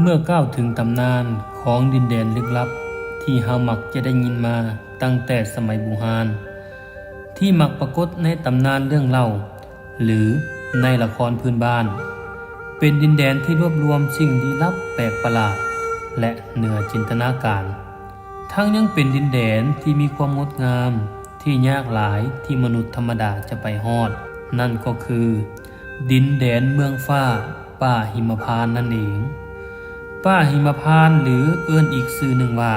ເມື່ອກ່າວເຖິງຕຳນານຂອງດິນແດນລຶກລັບທີ່ເຮົາມັກຈະໄດ້ຍິນມາຕັ້ງແຕ່ສະໄໝບູຮານ ທີ່ມັກປາກົດໃນຕຳນານເລື່ອງເລົ່າ ຫຼື ໃນລະຄອນພື້ນບ້ານ, ເປັນດິນແດນທີ່ລວບລວມສິ່ງลี้ລັບແປກປະຫຼາດ ແລະ ເໜືອຈິນຕະນາການ. ທັງຍັງເປັນດິນແດນທີ່ມີຄວາມງົດງາມ ທີ່ຍາກຫຼາຍທີ່ມະນຸດທຳມະດາຈະໄປຮອດ, ນັ້ນກໍຄື ດິນແດນເມືອງຟ້າ ປ່າຫິມະພານນັ້ນເອງ. ປ່າຫິມະພານ ຫຼື ເອີ້ນອີກຊື່ໜຶ່ງວ່າ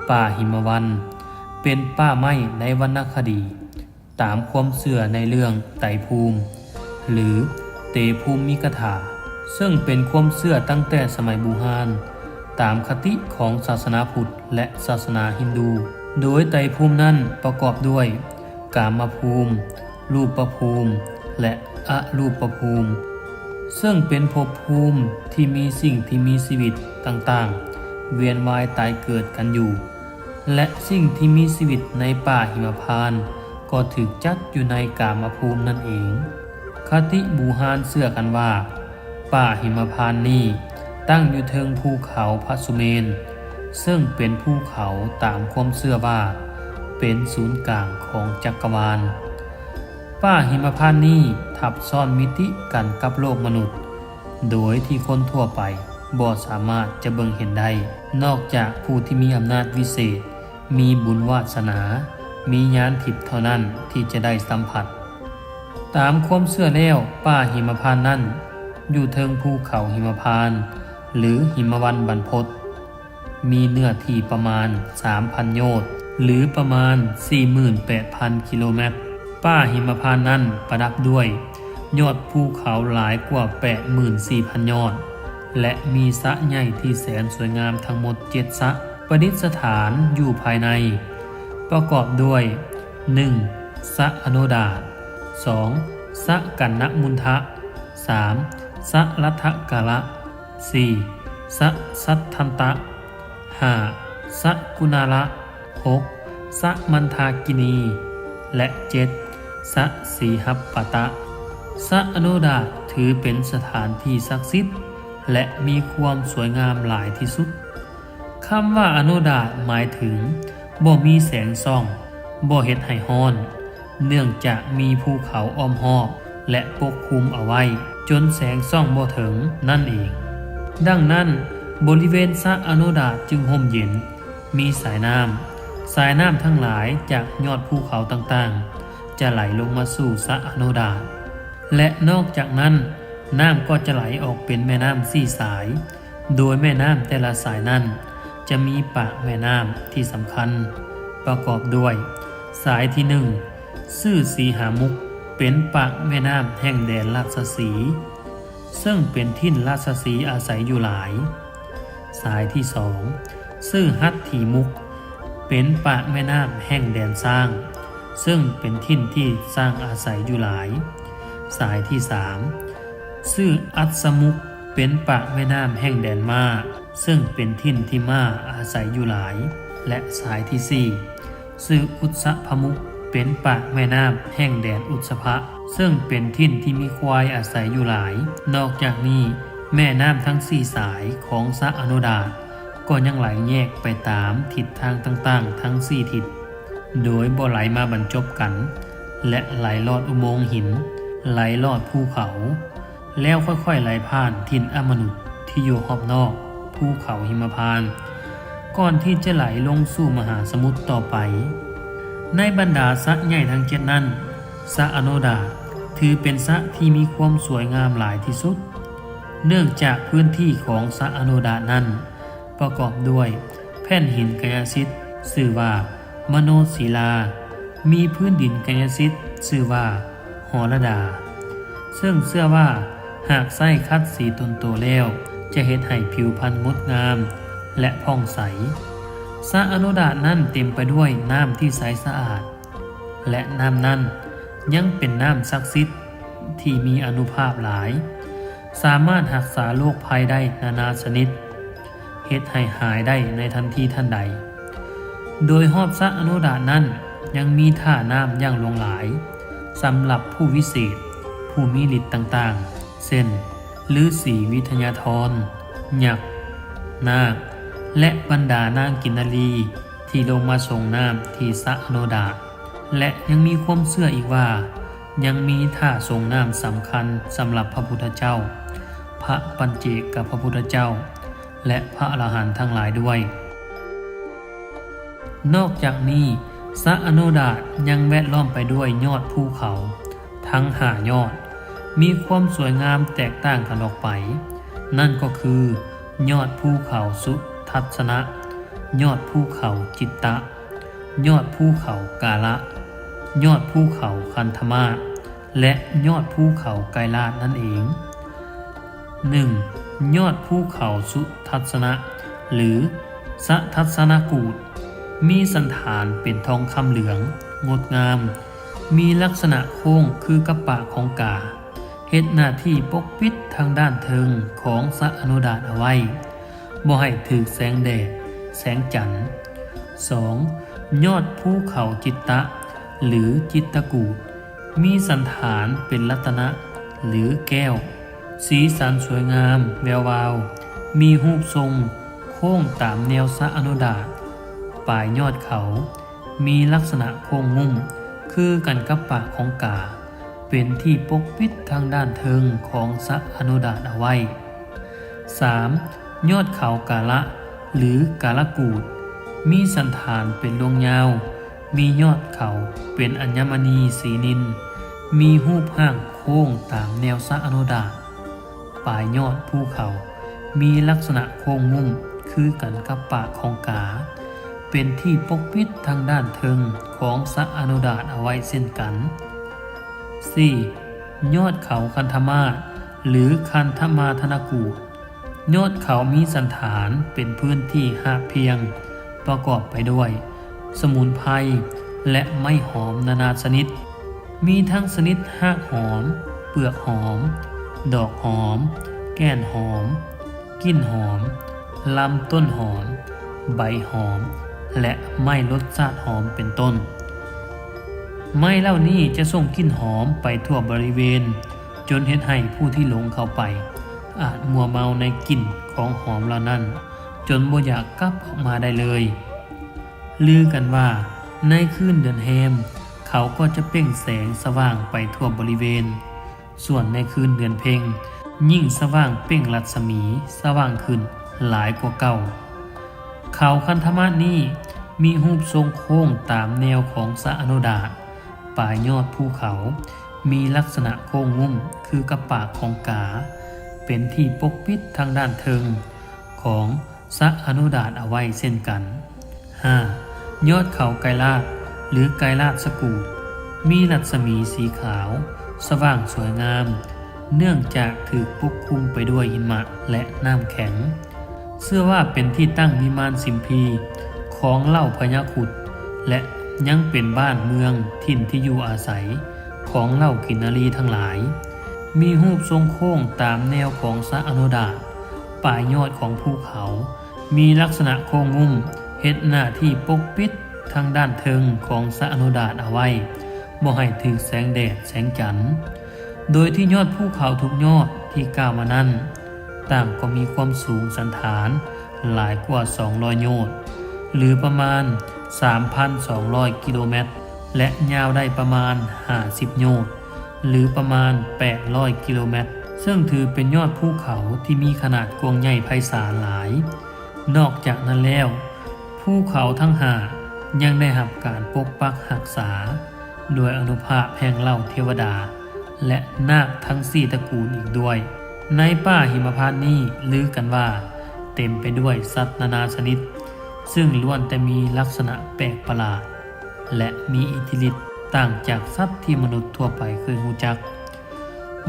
ປ່າຫິມະວັນ ເປັນປ່າໄມ້ໃນວັນນະຄະດີ ຕາມຄວາມເຊື່ອໃນເລື່ອງໄຕພູມ ຫຼື ເຕພູມມິກະຖາ ເຊິ່ງເປັນຄວາມເຊື່ອຕັ້ງແຕ່ສະໄໝບູຮານ ຕາມຄະຕິຂອງສາສະໜາພຸດ ແລະ ສາສະໜາຮິນດູ, ໂດຍໄຕພູມນັ້ນປະກອບດ້ວຍ ກາມະພູມ, ຮູບປະພູມ ແລະ ອະຮູບປະພູມ ເຊິ່ງເປັນພົບພູມທີ່ມີສິ່ງທີ່ມີຊີວິດຕ່າງໆ ວຽນວ່າຍຕາຍເກີດກັນຢູ່ ແລະ ສິ່ງທີ່ມີຊີວິດໃນປ່າຫິມະພານ ກໍຖືກຈັດຢູ່ໃນກາມະພູມນັ້ນເອງ. ຄະຕິບູຮານເຊື່ອກັນວ່າ ປ່າຫິມະພານນີ້ຕັ້ງຢູ່ເທິງພູເຂົາພະສຸເມນ, ເຊິ່ງເປັນພູເຂົາຕາມຄວາມເຊື່ອວ່າເປັນສູນກາງຂອງຈັກກະວານ. ປ່າຫິມະພານນີ້ທັບຊ້ອນມິຕິກັນກັບໂລກມະນຸດ ໂດຍທີ່ຄົນທົ່ວໄປບໍ່ສາມາດຈະເບິ່ງເຫັນໄດ້, ນອກຈາກຜູ້ທີ່ມີອຳນາດວິເສດ, ມີບຸນວາສະໜາ, ມີຍານທິບເທົ່ານັ້ນທີ່ຈະໄດ້ສຳຜັດ. ຕາມຄວາມເຊື່ອແລ້ວ, ປ່າຫິມະພານນັ້ນຢູ່ເທິງພູເຂົາຫິມະພານ ຫຼື ຫິມະວັນບັນພົດ, ມີເນື້ອທີ່ປະມານສາມພັນໂຍດ ຫຼື ປະມານສີ່ໝື່ນແປດພັນກິໂລແມັດ. ປ່າຫິມະພານນັ້ນປະດັບດ້ວຍຍອດພູເຂົາຫຼາຍກວ່າແປດໝື່ນສີ່ພັນຍອດ ແລະ ມີສະໃຫຍ່ທີ່ແສນສວຍງາມທັງໝົດເຈັດສະ ປະດິດສະຖານຢູ່ພາຍໃນ ປະກອບດ້ວຍ ໜຶ່ງ ສະອະໂນດາດ, ສອງ ສະກັນນະມຸນທະ, ສາມ ສະລັດທະກະລະ, ສີ່ ສະສັດທັນຕະ, ຫ້າ ສະກຸນາລະ, ຫົກ ສະມັນທາກິນີ ແລະ ເຈັດ ສະສີຫັບປະຕະ. ສະອະໂນດາດຖືເປັນສະຖານທີ່ສັກສິດ ແລະ ມີຄວາມສວຍງາມຫຼາຍທີ່ສຸດ. ຄຳວ່າອະໂນດາດໝາຍເຖິງບໍ່ມີແສງສ່ອງ, ບໍ່ເຮັດໃຫ້ຮ້ອນ, ເນື່ອງຈາກມີພູເຂົາອ້ອມຮອບ ແລະ ປົກຄຸມເອົາໄວ້ ຈົນແສງສ່ອງບໍ່ເຖິງນັ້ນເອງ. ດັ່ງນັ້ນ, ບໍລິເວນສະອະໂນດາດຈຶ່ງຮົ່ມເຢັນ, ມີສາຍນ້ຳ. ສາຍນ້ຳທັງຫຼາຍຈາກຍອດພູເຂົາຕ່າງໆ ຈະໄຫຼລົງມາສູ່ສະອະໂນດາດ ແລະ ນອກຈາກນັ້ນ, ນ້ຳກໍຈະໄຫຼອອກເປັນແມ່ນ້ຳສີ່ສາຍ. ໂດຍແມ່ນ້ຳແຕ່ລະສາຍນັ້ນຈະມີປາກແມ່ນ້ຳທີ່ສຳຄັນ ປະກອບດ້ວຍ ສາຍທີໜຶ່ງ ຊື່ສີຫາມຸກ ເປັນປາກແມ່ນ້ຳແຫ່ງແດນລາຊະສີ ເຊິ່ງເປັນຖິ່ນລາຊະສີອາໄສຢູ່ຫຼາຍ. ສາຍທີສອງ ຊື່ຫັດຖີມຸກ ເປັນປາກແມ່ນ້ຳແຫ່ງແດນຊ້າງ ເຊິ່ງເປັນຖິ່ນທີ່ຊ້າງອາໄສຢູ່ຫຼາຍ. ສາຍທີສາມ ຊື່ອັດສະມຸກ ເປັນປາກແມ່ນ້ຳແຫ່ງແດນມ້າ ເຊິ່ງເປັນຖິ່ນທີ່ມ້າອາໄສຢູ່ຫຼາຍ ແລະ ສາຍທີສີ່ ຊື່ອຸດສະພະມຸກ ເປັນປາກແມ່ນ້ຳແຫ່ງແດນອຸດສະພະ ເຊິ່ງເປັນຖິ່ນທີ່ມີຄວາຍອາໄສຢູ່ຫຼາຍ. ນອກຈາກນີ້, ແມ່ນ້ຳທັງສີ່ສາຍຂອງສະອະໂນດາດ ກໍຍັງໄຫຼແຍກໄປຕາມທິດທາງຕ່າງໆທັງສີ່ທິດ ໂດຍບໍ່ໄຫຼມາບັນຈົບກັນ ແລະ ໄຫຼລອດອຸໂມງຫີນ, ໄຫຼລອດພູເຂົາ, ແລ້ວຄ່ອຍໆໄຫຼຜ່ານຖິ່ນອະມະນຸດທີ່ຢູ່ຮອບນອກພູເຂົາຫິມະພານ ກ່ອນທີ່ຈະໄຫຼລົງສູ່ມະຫາສະໝຸດຕໍ່ໄປ. ໃນບັນດາສະໃຫຍ່ທັງເຈັດນັ້ນ, ສະອະໂນດາດຖືເປັນສະທີ່ມີຄວາມສວຍງາມຫຼາຍທີ່ສຸດ, ເນື່ອງຈາກພື້ນທີ່ຂອງສະອະໂນດາດນັ້ນ ປະກອບດ້ວຍແຜ່ນຫີນກາຍະສິດຊື່ວ່າມະໂນສີລາ, ມີພື້ນດິນກາຍະສິດຊື່ວ່າຫໍລະດາ, ເຊິ່ງເຊື່ອວ່າຫາກໃຊ້ຂັດສີຕົນໂຕແລ້ວ ຈະເຮັດໃຫ້ຜິວພັນງົດງາມ ແລະ ຜ່ອງໃສ. ສະອະໂນດາດນັ້ນເຕັມໄປດ້ວຍນ້ຳທີ່ໃສສະອາດ ແລະ ນ້ຳນັ້ນຍັງເປັນນ້ຳສັກສິດທີ່ມີອານຸພາບຫຼາຍ, ສາມາດຮັກສາໂລກໄພໄດ້ນານາຊະນິດ, ເຮັດໃຫ້ຫາຍໄດ້ໃນທັນທີທັນໃດ. ໂດຍຮອບສະອະໂນດາດນັ້ນຍັງມີທ່ານ້ຳຢ່າງຫຼວງຫຼາຍ ສຳລັບຜູ້ວິເສດ, ຜູ້ມີລິດຕ່າງໆ ເຊັ່ນ ລືສີວິທະຍາທອນ, ຍັກ, ນາກ ແລະ ບັນດານາງກິນນາລີທີ່ລົງມາສົ່ງນ້ຳທີ່ສະອະໂນດາດ ແລະ ຍັງມີຄວາມເຊື່ອອີກວ່າ ຍັງມີທ່າສົ່ງນ້ຳສຳຄັນສຳລັບພະພຸດທະເຈົ້າ, ພະປັນເຈກະພະພຸດທະເຈົ້າ ແລະ ພະອະລະຫັນທັງຫຼາຍດ້ວຍ. ນອກຈາກນີ້, ສະອະໂນດາດຍັງແວດລ້ອມໄປດ້ວຍຍອດພູເຂົາທັງຫ້າຍອດ, ມີຄວາມສວຍງາມແຕກຕ່າງກັນອອກໄປ, ນັ້ນກໍຄື ຍອດພູເຂົາສຸທັດສະນະ, ຍອດພູເຂົາຈິດຕະ, ຍອດພູເຂົາກາລະ, ຍອດພູເຂົາຄັນທະມາດ ແລະ ຍອດພູເຂົາໄກລາດນັ້ນເອງ. ໜຶ່ງ, ຍອດພູເຂົາສຸທັດສະນະ ຫຼື ສະທັດສະນະກູດ ມີສັນຖານເປັນທອງຄຳເຫຼືອງງົດງາມ, ມີລັກສະນະໂຄ້ງຄືກັບປາກຂອງກາ, ເຮັດໜ້າທີ່ປົກປິດທາງດ້ານເທິງຂອງສະອະໂນດາດເອົາໄວ້, ບໍ່ໃຫ້ຖືກແສງແດດ, ແສງຈັນ. ສອງ, ຍອດພູເຂົາຈິດຕະ ຫຼື ຈິດຕະກູດ ມີສັນຖານເປັນລັດຕະນະ ຫຼື ແກ້ວ, ສີສັນສວຍງາມແວວວາວ, ມີຮູບຊົງໂຄ້ງຕາມແນວສະອະໂນດາດ, ປາຍຍອດເຂົາມີລັກສະນະໂຄ້ງງຸ້ມຄືກັນກັບປາກຂອງກາ, ເປັນທີ່ປົກປິດທາງດ້ານເທິງຂອງສະອະໂນດາດເອົາໄວ້. ສາມ, ຍອດເຂົາກາລະ ຫຼື ກາລະກູດ ມີສັນຖານເປັນລວງຍາວ, ມີຍອດເຂົາເປັນອັນຍະມະນີສີນິນ, ມີຮູບຮ່າງໂຄ້ງຕາມແນວສະອະໂນດາດ, ປາຍຍອດພູເຂົາມີລັກສະນະໂຄ້ງງຸ້ມຄືກັນກັບປາກຂອງກາ, ເປັນທີ່ປົກປິດທາງດ້ານເທິງຂອງສະອະໂນດາດເອົາໄວ້ເຊັ່ນກັນ. ສີ່, ຍອດເຂົາຄັນທະມາດ ຫຼື ຄັນທະມາທະນະກູດ, ຍອດເຂົາມີສັນຖານເປັນພື້ນທີ່ຮາບພຽງ, ປະກອບໄປດ້ວຍສະໝຸນໄພ ແລະ ໄມ້ຫອມນານາຊະນິດ, ມີທັງຊະນິດຮາກຫອມ, ເປືອກຫອມ, ດອກຫອມ, ແກ່ນຫອມ, ກິ່ນຫອມ, ລຳຕົ້ນຫອມ, ໃບຫອມ ແລະ ໄມ້ລົດຊາດຫອມເປັນຕົ້ນ. ໄມ້ເຫຼົ່ານີ້ຈະສົ່ງກິ່ນຫອມໄປທົ່ວບໍລິເວນ, ຈົນເຮັດໃຫ້ຜູ້ທີ່ຫຼົງເຂົ້າໄປອາດມົວເມົາໃນກິ່ນຂອງຫອມເຫຼົ່ານັ້ນ, ຈົນບໍ່ຢາກກັບອອກມາໄດ້ເລີຍ. ລືກັນວ່າໃນຄືນເດືອນແຮມ, ເຂົາກໍຈະເປັ່ງແສງສະຫວ່າງໄປທົ່ວບໍລິເວນ. ສ່ວນໃນຄືນເດືອນເພັງ, ຍິ່ງສະຫວ່າງເປັ່ງລັດສະໝີສະຫວ່າງຂຶ້ນຫຼາຍກວ່າເກົ່າ. ເຂົາຄັນທະມາດນີ້ມີຮູບຊົງໂຄ້ງຕາມແນວຂອງສະອະໂນດາດ, ປາຍຍອດພູເຂົາມີລັກສະນະໂຄ້ງງຸ້ມຄືກັບປາກຂອງກາ, ເປັນທີ່ປົກປິດທາງດ້ານເທິງຂອງ ສະອະໂນດາດເອົາໄວ້ເຊັ່ນກັນ. ຫ້າ, ຍອດເຂົາໄກລາດ ຫຼື ໄກລາດສະກູດ ມີລັດສະໝີສີຂາວ ສະຫວ່າງສວຍງາມ, ເນື່ອງຈາກຖືກປົກຄຸມໄປດ້ວຍຫິມະ ແລະ ນ້ຳແຂງ. ເຊື່ອວ່າເປັນທີ່ຕັ້ງວິມານສິມພີຂອງເຫຼົ່າພະຍາຄຸດ ແລະ ຍັງເປັນບ້ານເມືອງຖິ່ນທີ່ຢູ່ອາໄສຂອງເຫຼົ່າກິນນາລີທັງຫຼາຍ. ມີຮູບຊົງໂຄ້ງຕາມແນວຂອງສະອະໂນດາດ, ປາຍຍອດຂອງພູເຂົາ ມີລັກສະນະໂຄ້ງງຸ້ມ ເຮັດໜ້າທີ່ປົກປິດທາງດ້ານເທິງຂອງສະອະໂນດາດເອົາໄວ້, ບໍ່ໃຫ້ຖືກແສງແດດແສງຈັນ, ໂດຍທີ່ຍອດພູເຂົາທຸກຍອດທີ່ກ່າວມານັ້ນ, ຕ່າງກໍມີຄວາມສູງສັນຖານຫຼາຍກວ່າສອງຮ້ອຍໂຍດ, ຫຼື ປະມານສາມພັນສອງຮ້ອຍກິໂລແມັດ ແລະ ຍາວໄດ້ປະມານຫ້າສິບໂຍດ ຫຼື ປະມານແປດຮ້ອຍກິໂລແມັດ, ເຊິ່ງຖືເປັນຍອດພູເຂົາທີ່ມີຂະໜາດກວ້າງໃຫຍ່ໄພສານຫຼາຍ. ນອກຈາກນັ້ນແລ້ວ, ພູເຂົາທັງຫ້າຍັງໄດ້ຮັບການປົກປັກຮັກສາໂດຍອານຸພາບແຫ່ງເຫຼົ່າເທວະດາ ແລະ ນາກທັງສີ່ຕະກູນອີກດ້ວຍ. ໃນປ່າຫິມະພານນີ້ລືກັນວ່າເຕັມໄປດ້ວຍສັດນານາຊະນິດ, ເຊິ່ງລ້ວນແຕ່ມີລັກສະນະແປກປະຫຼາດ ແລະ ມີອິດທິລິດຕ່າງຈາກສັດທີ່ມະນຸດທົ່ວໄປເຄີຍຮູ້ຈັກ.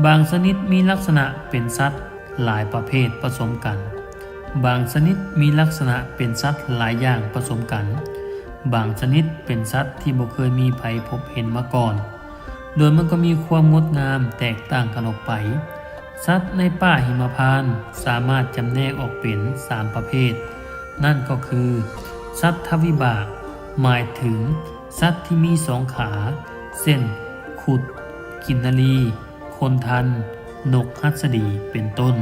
ບາງຊະນິດມີລັກສະນະເປັນສັດຫຼາຍປະເພດປະສົມກັນ, ບາງຊະນິດມີລັກສະນະເປັນສັດຫຼາຍຢ່າງປະສົມກັນ, ບາງຊະນິດເປັນສັດທີ່ບໍ່ເຄີຍມີໃຜພົບເຫັນມາກ່ອນ, ໂດຍມັນກໍມີຄວາມງົດງາມແຕກຕ່າງກັນອອກໄປ. ສັດໃນປ່າຫິມະພານສາມາດຈຳແນກອອກເປັນສາມປະເພດ, ນັ້ນກໍຄື ສັດທະວິບາກ, ໝາຍເຖິງສັດທີ່ມີສອງຂາ ເຊັ່ນ ຄຸດ, ກິນນາລີ, ຄົນທັນ, ນົກຫັດສະດີ ເປັນຕົ້ນ.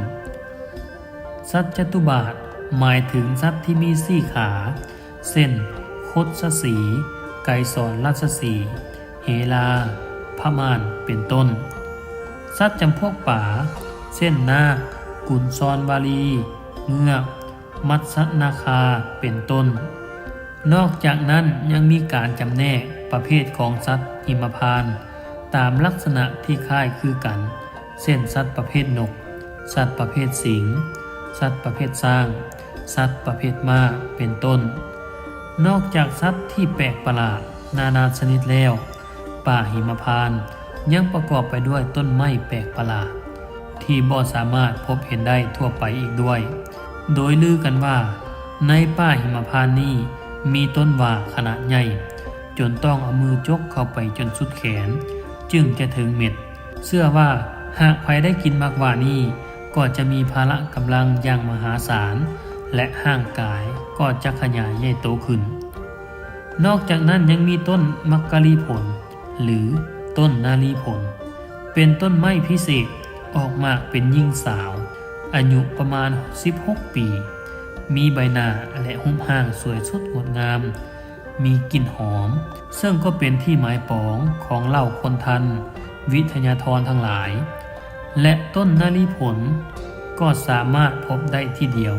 ສັດຈະຕຸບາດ, ໝາຍເຖິງສັດທີ່ມີສີ່ຂາ ເຊັ່ນ ຄົດສະສີ, ໄກສອນລາຊະສີ, ເຮລາ, ພະມ່ານ ເປັນຕົ້ນ. ສັດຈຳພວກປາ ເຊັ່ນ ນາກ, ກຸນຊອນວາລີ, ເງືອກ, ມັດສະນາຄາ ເປັນຕົ້ນ. ນອກຈາກນັ້ນຍັງມີການຈຳແນກປະເພດຂອງສັດຫິມະພານຕາມລັກສະນະທີ່ຄ້າຍຄືກັນ ເຊັ່ນ ສັດປະເພດນົກ, ສັດປະເພດສິງ, ສັດປະເພດຊ້າງ, ສັດປະເພດມ້າ ເປັນຕົ້ນ. ນອກຈາກສັດທີ່ແປກປະຫຼາດນານາຊະນິດແລ້ວ, ປ່າຫິມະພານຍັງປະກອບໄປດ້ວຍຕົ້ນໄມ້ແປກປະຫຼາດ ທີ່ບໍ່ສາມາດພົບເຫັນໄດ້ທົ່ວໄປອີກດ້ວຍ. ໂດຍລືກັນວ່າ ໃນປ່າຫິມະພານນີ້ມີຕົ້ນຫວ້າຂະໜາດໃຫຍ່ ຈົນຕ້ອງເອົາມືຈົກເຂົ້າໄປຈົນສຸດແຂນ ຈຶ່ງຈະເຖິງເມັດ. ເຊື່ອວ່າຫາກໃຜໄດ້ກິນໝາກຫວ້ານີ້ ກໍຈະມີພະລະກຳລັງຢ່າງມະຫາສານ ແລະ ຮ່າງກາຍກໍຈະຂະຫຍາຍໃຫຍ່ໂຕຂຶ້ນ. ນອກຈາກນັ້ນຍັງມີຕົ້ນມັກກະລີຜົນ ຫຼື ຕົ້ນນາລີຜົນ ເປັນຕົ້ນໄມ້ພິເສດ ອອກໝາກເປັນຍິງສາວ ອາຍຸປະມານສິບຫົກປີ ມີໃບໜ້າ ແລະ ຮູບຮ່າງສວຍສົດງົດງາມ ມີກິ່ນຫອມ ເຊິ່ງກໍເປັນທີ່ໝາຍປອງຂອງເຫຼົ່າຄົນທັນ ວິທະຍາທອນທັງຫຼາຍ ແລະ ຕົ້ນນາລີຜົນກໍສາມາດພົບໄດ້ທີ່ດຽວ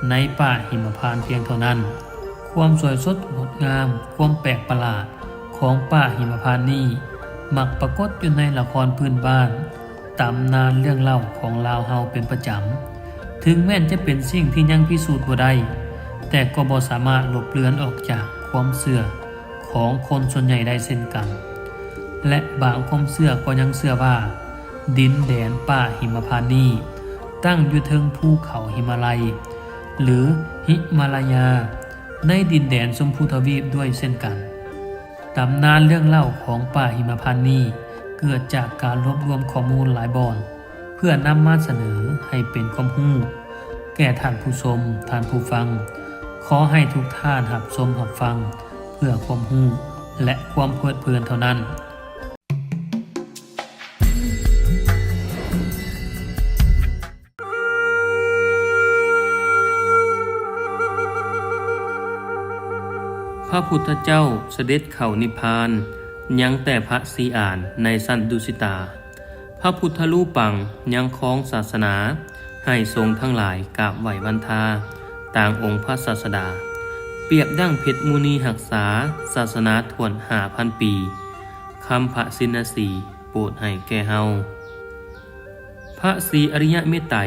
ໃນປ່າຫິມະພານພຽງເທົ່ານັ້ນ. ຄວາມສວຍສົດງົດງາມ, ຄວາມແປກປະຫຼາດຂອງປ່າຫິມະພານນີ້ ມັກປາກົດຢູ່ໃນລະຄອນພື້ນບ້ານ, ຕຳນານເລື່ອງເລົ່າຂອງລາວເຮົາເປັນປະຈຳ. ເຖິງແມ່ນຈະເປັນສິ່ງທີ່ຍັງພິສູດບໍ່ໄດ້, ແຕ່ກໍບໍ່ສາມາດລົບເລືອນອອກຈາກຄວາມເຊື່ອຂອງຄົນສ່ວນໃຫຍ່ໄດ້ເຊັ່ນກັນ. ແລະ ບາງຄວາມເຊື່ອກໍຍັງເຊື່ອວ່າ ດິນແດນປ່າຫິມະພານນີ້ຕັ້ງຢູ່ເທິງພູເຂົາຫິມາໄລ ຫຼື ຫິມາລາຍາ ໃນດິນແດນຊົມພູທະວີບດ້ວຍເຊັ່ນກັນ. ຕຳນານເລື່ອງເລົ່າຂອງປ່າຫິມະພານນີ້ ເກີດຈາກການລວບລວມຂໍ້ມູນຫຼາຍບ່ອນ ເພື່ອນຳມາສະເໜີໃຫ້ເປັນຄວາມຮູ້ແກ່ທ່ານຜູ້ຊົມ, ທ່ານຜູ້ຟັງ. ຂໍໃຫ້ທຸກທ່ານຮັບຊົມຮັບຟັງເພື່ອຄວາມຮູ້ ແລະ ຄວາມເພີດເພີນເທົ່ານັ້ນ. ພະພຸດທະເຈົ້າສະເດັດເຂົ້ານິບພານ ຍັງແຕ່ພະສີອານໃນຊັ້ນດຸສິຕາ. ພະພຸດທະລູປັງຍັງຄອງສາສະໜາ ໃຫ້ສົງທັງຫຼາຍກາບໄຫວ້ວັນທາຕາງອົງພະສາສະດາ. ປຽບດັ່ງເພັດມຸນີຮັກສາສາສະໜາຖ້ວນຫ້າພັນປີ, ຄຳພະຊິນນະສີໂປດໃຫ້ແກ່ເຮົາ. ພະສີອະລິຍະເມດໄຕ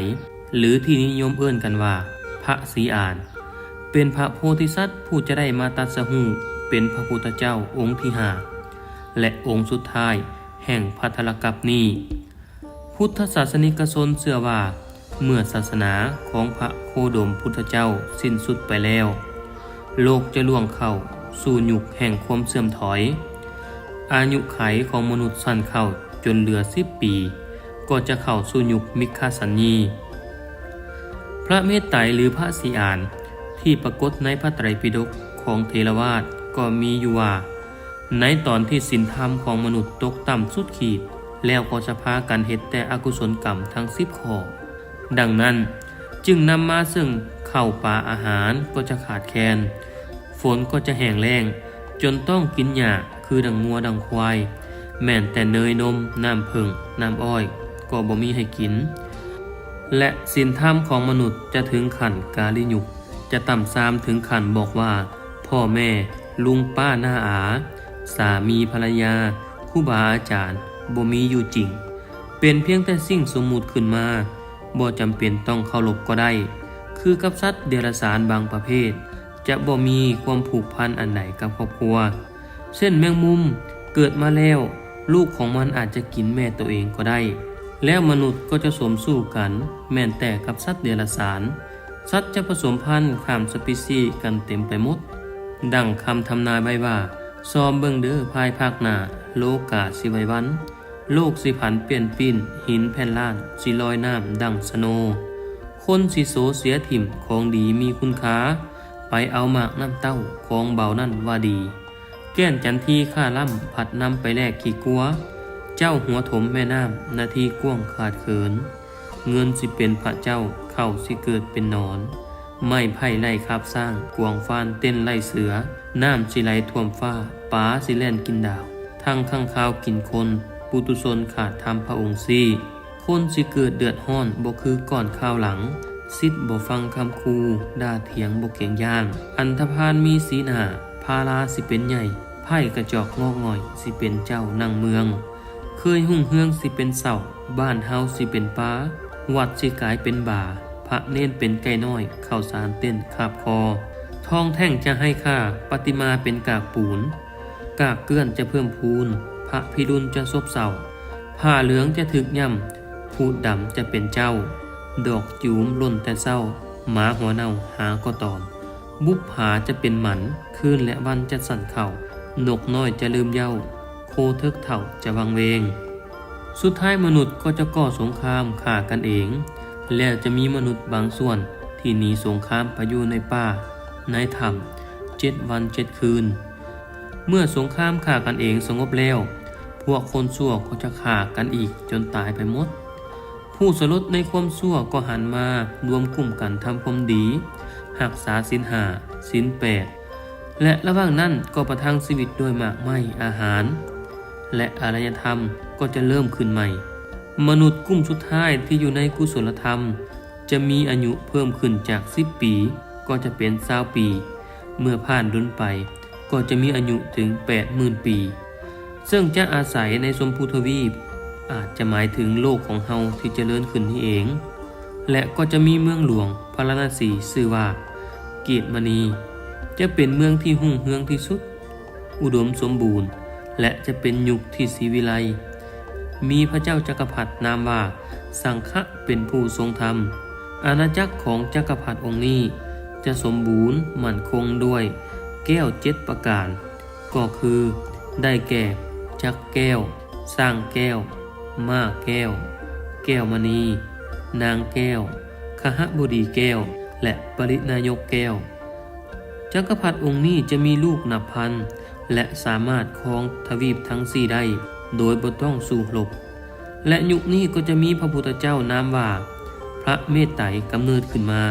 ຫຼື ທີ່ນິຍົມເອີ້ນກັນວ່າ ພະສີອານ ເປັນພະໂພທິສັດຜູ້ຈະໄດ້ມາຕັດສະຮູ້ເປັນພະພຸດທະເຈົ້າອົງທີຫ້າ ແລະ ອົງສຸດທ້າຍແຫ່ງພັດທະລະກັບນີ້. ພຸດທະສາສະນິກະຊົນເຊື່ອວ່າ ເມື່ອສາສະໜາຂອງພະໂຄດົມພຸດທະເຈົ້າສິ້ນສຸດໄປແລ້ວ, ໂລກຈະລ່ວງເຂົ້າສູ່ຍຸກແຫ່ງຄວາມເສື່ອມຖອຍ. ອາຍຸໄຂຂອງມະນຸດສັ້ນເຂົ້າຈົນເຫຼືອສິບປີ, ກໍຈະເຂົ້າສູ່ຍຸກມິກຂະສັນຢີ. ພະເມດໄຕ ຫຼື ພະສີອານ ທີ່ປາກົດໃນພະໄຕປິດົກຂອງເຖລະວາດກໍມີຢູ່ວ່າ ໃນຕອນທີ່ສິນທຳຂອງມະນຸດຕົກຕ່ຳສຸດຂີດ ແລ້ວກໍຈະພາກັນເຮັດແຕ່ອະກຸສົນກຳທັງສິບຂໍ້. ດັ່ງນັ້ນ, ຈຶ່ງນຳມາເຊິ່ງເຂົ້າປາອາຫານກໍຈະຂາດແຄນ, ຝົນກໍຈະແຫ້ງແລ້ງ, ຈົນຕ້ອງກິນຫຍ້າຄືດັ່ງງົວດັ່ງຄວາຍ, ແມ່ນແຕ່ເນີຍນົມ, ນ້ຳເຜິ້ງ, ນ້ຳອ້ອຍ ກໍບໍ່ມີໃຫ້ກິນ. ແລະ ສິນທຳຂອງມະນຸດຈະເຖິງຂັ້ນກາລິຍຸກ, ຈະຕ່ຳຊາມເຖິງຂັ້ນບອກວ່າ ພໍ່ແມ່, ລຸງປ້ານ້າອາ, ສາມີພັນລະຍາ, ຄູບາອາຈານ ບໍ່ມີຢູ່ຈິງ, ເປັນພຽງແຕ່ສິ່ງສົມມຸດຂຶ້ນມາ, ບໍ່ຈຳເປັນຕ້ອງເຄົາລົບກໍໄດ້. ຄືກັບສັດເດຍລະສານບາງປະເພດ, ຈະບໍ່ມີຄວາມຜູກພັນອັນໃດກັບຄອບຄົວ. ເຊັ່ນແມງມຸມ, ເກີດມາແລ້ວ ລູກຂອງມັນອາດຈະກິນແມ່ໂຕເອງກໍໄດ້. ແລ້ວມະນຸດກໍຈະສົມສູ້ກັນ, ແມ່ນແຕ່ກັບສັດເດຍລະສານ. ສັດຈະປະສົມພັນຂ້າມສະປີຊີກັນເຕັມໄປໝົດ. ດັ່ງຄຳທຳນາຍໄວ້ວ່າ, ຊອມເບິ່ງເດີພາຍພາກໜ້າ, ໂລກາຊິໄວວັນ, ໂລກຊິຜັນປ່ຽນປີ້ນ, ຫີນແຜ່ນລ້ານຊິລອຍນ້ຳດັ່ງສະໂນ, ຄົນຊິໂສເສຍຖິ້ມຂອງດີມີຄຸນຄ່າ, ໄປເອົາໝາກນ້ຳເຕົ້າຂອງເບົານັ້ນວ່າດີ. ແກ່ນຈັນທີຂ້າລ້ຳ ພັດນຳໄປແລກຂີ້ກົວ, ເຈົ້າຫົວຖົມແມ່ນ້ຳ ນາທີກວ້າງຂາດເຂີນ. ເງິນຊິເປັນພະເຈົ້າ, ເຂົ້າຊິເກີດເປັນໜອນ, ໄມ້ໄຜ່ໄລ່ຄາບຊ້າງ, ກວາງຟານເຕັ້ນໄລ່ເສືອ, ນ້ຳຊິໄຫຼຖ້ວມຟ້າ, ປາຊິແລ່ນກິນດາວ, ທັງຄ້າງຄາວກິນຄົນ, ປຸຖຸຊົນຂາດທຳພະອົງຊີ້. ຄົນຊິເກີດເດືອດຮ້ອນບໍ່ຄືກ່ອນຄາວຫຼັງ, ສິດບໍ່ຟັງຄຳຂູ່, ດ່າຖຽງບໍ່ເກງຢ້ານ, ອັນທະພານມີສີໜ້າ, ພາລາຊິເປັນໃຫຍ່, ໄພ້ກະຈອກງອກງ່ອຍ, ຊິເປັນເຈົ້ານັ່ງເມືອງ. ເຄີຍຮຸ່ງເຮືອງຊິເປັນເສົ້າ, ບ້ານເຮົາຊິເປັນປ່າ, ວັດຊິກາຍເປັນບາ, ພະເນນເປັນໄກ່ນ້ອຍ, ເຂົ້າສານເຕັ້ນຄາບຄໍ. ທອງແທ່ງຈະໄຮ້ຄ່າ, ປະຕິມາເປັນກາກປູນ, ກາກເກື້ອນຈະເພີ່ມພູນ, ພະພິລຸນຈະສົບເສົ້າ, ຜ້າເຫຼືອງຈະຖືກຫຍ້ຳ, ພູດດຳຈະເປັນເຈົ້າ, ດອກຈູມຫຼົ່ນແຕ່ເຊົ້າ, ໝາຫົວເນົ່າຫາກໍຕອມ, ບຸບຜາຈະເປັນໝັນ, ຄືນແລະວັນຈະສັນເຂົ້າ, ນົກນ້ອຍຈະລືມເຍົາ, ໂຄເຖິກເຖົ້າຈະວັງເວງ. ສຸດທ້າຍມະນຸດກໍຈະກໍ່ສົງຄາມຂ້າກັນເອງ, ແລ້ວຈະມີມະນຸດບາງສ່ວນທີ່ໜີສົງຄາມໄປຢູ່ໃນປ່າ, ໃນຖ້ຳ, ເຈັດວັນເຈັດຄືນ. ເມື່ອສົງຄາມຂ້າກັນເອງສະຫງົບແລ້ວ, ພວກຄົນຊົ່ວກໍຈະຂ້າກັນອີກຈົນຕາຍໄປໝົດ. ຜູ້ສະຫຼົດໃນຄວາມຊົ່ວກໍຫັນມາລວມກຸ່ມກັນທຳຄວາມດີ, ຮັກສາສິນຫ້າ, ສິນແປດ ແລະ ລະຫວ່າງນັ້ນກໍປະທັງຊີວິດດ້ວຍໝາກໄມ້ອາຫານ ແລະ ອາລະຍະທຳກໍຈະເລີ່ມຂຶ້ນໃໝ່. ມະນຸດກຸ່ມສຸດທ້າຍທີ່ຢູ່ໃນກຸສົນລະທຳຈະມີອາຍຸເພີ່ມຂຶ້ນຈາກສິບປີກໍຈະເປັນຊາວປີ, ເມື່ອຜ່ານດົນໄປ ກໍຈະມີອາຍຸເຖິງແປດໝື່ນປີ, ເຊິ່ງຈະອາໄສໃນຊົມພູທະວີບ, ອາດຈະໝາຍເຖິງໂລກຂອງເຮົາທີ່ຈະເລີນຂຶ້ນນີ້ເອງ. ແລະ ກໍຈະມີເມືອງຫຼວງພາລານະສີຊື່ວ່າເກດມະນີ, ຈະເປັນເມືອງທີ່ຮຸ່ງເຮືອງທີ່ສຸດ, ອຸດົມສົມບູນ ແລະ ຈະເປັນຍຸກທີ່ສີວິໄລ. ມີພະເຈົ້າຈັກກະພັດນາມວ່າສັງຄະເປັນຜູ້ຊົງທຳ. ອານາຈັກຂອງຈັກກະພັດອົງນີ້ຈະສົມບູນໝັ້ນຄົງດ້ວຍແກ້ວເຈັດປະການ, ກໍຄື ໄດ້ແກ່ ຈັກແກ້ວ, ຊ້າງແກ້ວ, ມ້າແກ້ວ, ແກ້ວມະນີ, ນາງແກ້ວ, ຄະຫະບໍດີແກ້ວ ແລະ ປະລິນາຍົກແກ້ວ. ຈັກກະພັດອົງນີ້ຈະມີລູກນັບພັນ ແລະ ສາມາດຄອງທະວີບທັງສີ່ໄດ້ໂດຍບໍ່ຕ້ອງສູ້ຮົບ. ແລະ ຍຸກນີ້ກໍຈະມີພະພຸດທະເຈົ້ານາມວ່າພະເມດໄຕກຳເນີດຂຶ້ນມາ